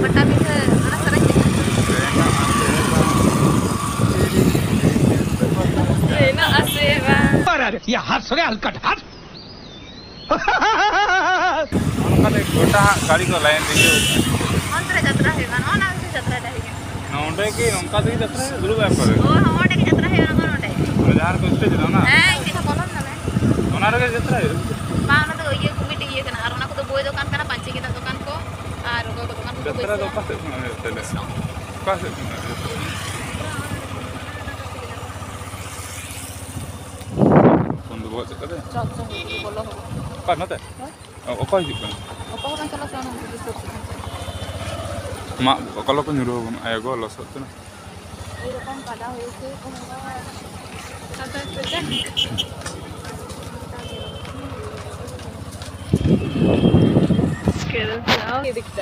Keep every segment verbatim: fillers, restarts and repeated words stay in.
ᱯᱟᱴᱟᱵᱤᱸᱫᱷᱟᱹ ᱚᱱᱟ ᱥᱮᱨᱮᱧ ᱜᱮ᱾ ᱢᱮᱱᱟᱜ ᱟᱥᱮ ᱵᱟᱝ? अरे, अरे, ये हंस रहे हलकट हंस। ᱚᱱᱠᱟ ᱛᱮ ᱜᱚᱴᱟ ᱦᱟᱸᱜ ᱜᱟᱹᱲᱤ ᱠᱚ ᱞᱟᱭᱤᱱ ᱨᱮ ᱦᱤᱡᱩᱜ ᱠᱟᱱᱟ᱾ ᱚᱱᱛᱮ ᱨᱮ ᱡᱟᱛᱨᱟ ᱦᱩᱭᱩᱜᱼᱟ, ᱱᱚᱜᱼᱚ ᱱᱚᱣᱟ ᱨᱮ ᱡᱟᱛᱨᱟ ᱰᱟᱹᱦᱤ ᱠᱟᱱᱟ᱾ ᱱᱚᱰᱮ ᱜᱮ ᱱᱚᱝᱠᱟ ᱛᱮᱜᱮ ᱡᱟᱛᱨᱟ ᱦᱩᱭᱩᱜᱼᱟ, ᱫᱩᱲᱩᱵ ᱟᱠᱚ ᱨᱮ᱾ ᱦᱳᱭ, ᱦᱚᱸ, ᱚᱸᱰᱮ ᱜᱮ ᱡᱟᱛᱨᱟ ᱦᱩᱭᱩᱜᱼᱟ, ᱱᱚᱜᱼᱚ ᱱᱚᱰᱮ᱾ ᱚᱱᱟ ᱡᱟᱦᱟᱸ ᱨᱮᱠᱚ ᱥᱴᱮᱡᱽ ᱮᱫᱟ, ᱚᱱᱟ? ᱦᱮᱸ, ᱤᱧ ᱫᱚ ᱵᱚᱞᱚᱱ ᱠᱟᱱᱟ᱾ ᱚᱱᱟ ᱨᱮᱜᱮ ᱡᱟᱛᱨᱟ ᱦᱩᱭᱩᱜᱼᱟ? ᱵᱟᱝ, ᱚᱱᱟ ᱫᱚ ᱤᱭᱟᱹ ᱠᱚ ᱢᱤᱫᱴᱤᱡ ᱤᱭᱟᱹ ᱠᱟᱱᱟ, ᱟᱨ ᱚᱱᱟ ᱠᱚᱫᱚ ᱵᱳᱭ ᱫᱚᱠᱟᱱ ᱠᱟᱱᱟ, ᱯᱟᱹᱧᱪᱤ ᱜᱮᱸᱫᱟᱜ ᱫᱚᱠᱟᱱ ᱠᱚ, ᱟᱨ ᱚᱠᱚᱭ ᱠᱚ ᱫᱚᱠᱟᱱ ᱠᱚᱠᱚ ᱡᱟᱛᱨᱟ ᱫᱚ ᱵᱟᱹᱭᱥᱟᱹᱣᱟ᱾ ᱚᱠᱟ ᱥᱮᱫ ᱠᱷᱚᱱᱟᱜ ᱦᱩᱭᱩᱜ ᱛᱟᱞᱮᱭᱟ? ᱚᱠᱟ ᱥᱮᱫ ᱠᱷᱚᱱᱟᱜ ᱦᱩᱭᱩᱜ ᱛᱟᱞᱮᱭᱟ? ᱯᱷᱳᱱ ᱫᱚ ᱵᱚᱦᱚᱜ ᱪᱮᱫ ᱠᱟᱛᱮ? ᱪᱚᱞ, ᱪᱚᱞ, ᱵᱚᱞᱚ ᱦᱚᱵᱚᱱ᱾ ᱚᱠᱟ ᱱᱚᱛᱮ? ᱦᱮᱸ? ᱚ-, ᱚᱠᱚᱭ ᱦᱤᱡᱩᱜ ᱠᱟᱱᱟ? ᱚᱠᱚᱭ ᱦᱚᱸ ᱵᱟᱝ, ᱪᱚᱞᱚ ᱥᱮ ᱚᱱᱟ ᱵᱤᱨ ᱥᱩᱨ ᱥᱮᱫ ᱠᱷᱚᱱ ᱪᱚᱞᱚ᱾ ᱢᱟᱜ ᱚᱠᱟ ᱞᱚᱠᱚ ᱧᱩᱨᱩ ᱟᱵᱚᱱ, ᱟᱭᱳ ᱜᱚ ᱞᱚᱥᱚᱫ ᱛᱮ᱾ ᱮᱭᱨᱚᱠᱚᱢ ᱠᱟᱫᱟ ᱦᱚᱭᱮᱥᱮ, ᱳ ᱵᱟᱵᱟ।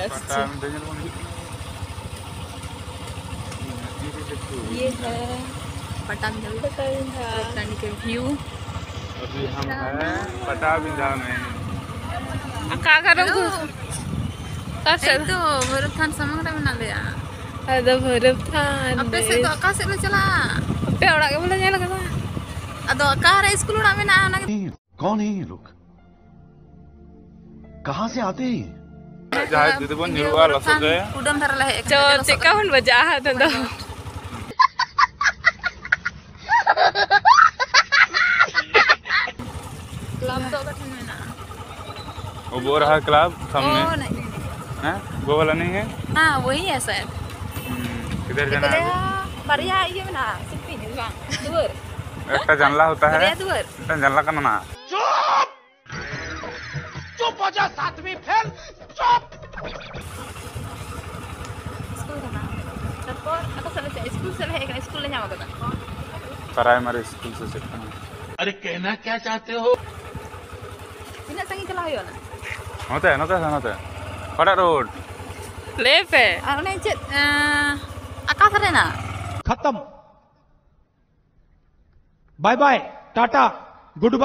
ᱯᱟᱴᱟ ᱧᱮᱞ ᱵᱚᱱ ᱦᱤᱡᱩᱜ ᱠᱟᱱᱟ। ये है पटाबिंधा। पटाबिंधा। पटाबिंधा। पटाबिंधा में। ᱚᱠᱟ ᱚᱠᱟ ᱨᱮ ᱩᱱᱠᱩ? ᱚᱠᱟ ᱥᱮᱫ? ᱮᱭ ᱛᱚ, ᱵᱷᱳᱭᱨᱚᱵ ᱛᱷᱟᱱ ᱥᱟᱢᱟᱝ ᱨᱮ ᱢᱮᱱᱟᱜ ᱞᱮᱭᱟ। ᱟᱫᱚ ᱵᱷᱳᱭᱨᱚᱵ ᱛᱷᱟᱱ ᱟᱯᱮ ᱥᱮᱫ ᱫᱚ ᱚᱠᱟ ᱥᱮᱫ ᱞᱮ ᱪᱟᱞᱟᱜᱼᱟ? ᱟᱯᱮ ᱚᱲᱟᱜ ᱜᱮ ᱵᱚᱞᱮ ᱧᱮᱞ ᱠᱟᱫᱟ। ᱟᱫᱚ ᱚᱠᱟᱨᱮ ᱥᱠᱩᱞ ᱚᱲᱟᱜ ᱢᱮᱱᱟᱜᱼᱟ ᱚᱱᱟ ᱜᱮ? कौन है ये लोग? कहाँ से आते हैं ये? ᱡᱟᱦᱟᱸᱭ ᱡᱩᱫᱤ ᱵᱚᱱ ᱧᱩᱨᱩᱜᱼᱟ ᱞᱚᱥᱚᱫ ᱨᱮ᱾ ᱠᱩᱰᱟᱹᱢ ᱫᱷᱟᱨᱟ ᱞᱮ ᱦᱮᱡ ᱟᱠᱟᱱᱟ, ᱪᱚ, ᱞᱚᱥᱚᱫ ᱪᱮᱫᱠᱟ ᱨᱮ। ᱵᱚᱱ ᱵᱟᱡᱟᱜᱼᱟ ᱟᱫᱚ ᱫᱚ? ᱠᱞᱟᱵ ᱫᱚ ᱚᱠᱟ ᱴᱷᱮᱱ ᱢᱮᱱᱟᱜᱼᱟ? वो रहा क्लब सामने। वो नहीं। हैं? वो वाला नहीं है? हाँ, वही है शायद। हम्म, किधर जाना है अभी? ᱵᱟᱨᱭᱟ ᱤᱭᱟᱹ ᱢᱮᱱᱟᱜᱼᱟ, ᱥᱤᱞᱯᱤᱧ ᱵᱟᱝ, ᱫᱩᱣᱟᱹᱨ। একটা জানলা होता है। ᱵᱟᱨᱭᱟ ᱫᱩᱣᱟᱹᱨ। একটা ᱡᱟᱱᱞᱟ ᱠᱟᱱᱟ ᱱᱟ᱾ ᱪᱩᱯ! ᱪᱩᱯ ᱦᱳ ᱡᱟ ᱥᱟᱛ ᱢᱤᱱᱤᱴ ᱯᱷᱮᱞ, ᱪᱩᱯ! ᱥᱠᱩᱞ ᱠᱟᱱᱟ᱾ ᱛᱟᱨᱯᱚᱨ ᱟᱠᱚ ᱥᱮᱫ ᱞᱮ ᱪᱟᱞᱟᱜᱼᱟ, ᱥᱠᱩᱞ ᱥᱮᱫ ᱞᱮ ᱦᱮᱡ ᱟᱠᱟᱱᱟ, ᱥᱠᱩᱞ ᱞᱮ ᱧᱟᱢ ᱟᱠᱟᱫᱟ᱾ ᱯᱨᱟᱭᱢᱟᱨᱤ ᱥᱠᱩᱞ ᱥᱮ ᱪᱮᱫ ᱠᱟᱱᱟ? अरे कहना क्या चाहते हो? ᱛᱤᱱᱟᱹᱜ ᱥᱟᱺᱜᱤᱧ ᱪᱟᱞᱟᱣ ᱦᱩᱭᱩᱜᱼᱟ ᱱᱟ? ᱱᱚᱛᱮ, ᱱᱚᱛᱮ, ᱱᱚᱛᱮ᱾ ᱚᱠᱟᱴᱟᱜ ᱨᱳᱰ? ᱞᱟᱹᱭ ᱯᱮ᱾ ᱟᱨ ᱚᱱᱮ ᱪᱮᱫ, ᱮᱸ, ᱟᱠᱟᱥ ᱨᱮᱱᱟᱜ? ᱠᱷᱟᱛᱟᱢ᱾ ᱵᱟᱭ ᱵᱟᱭ, ᱴᱟᱴᱟ, ᱜᱩᱰ ᱵᱟᱭ᱾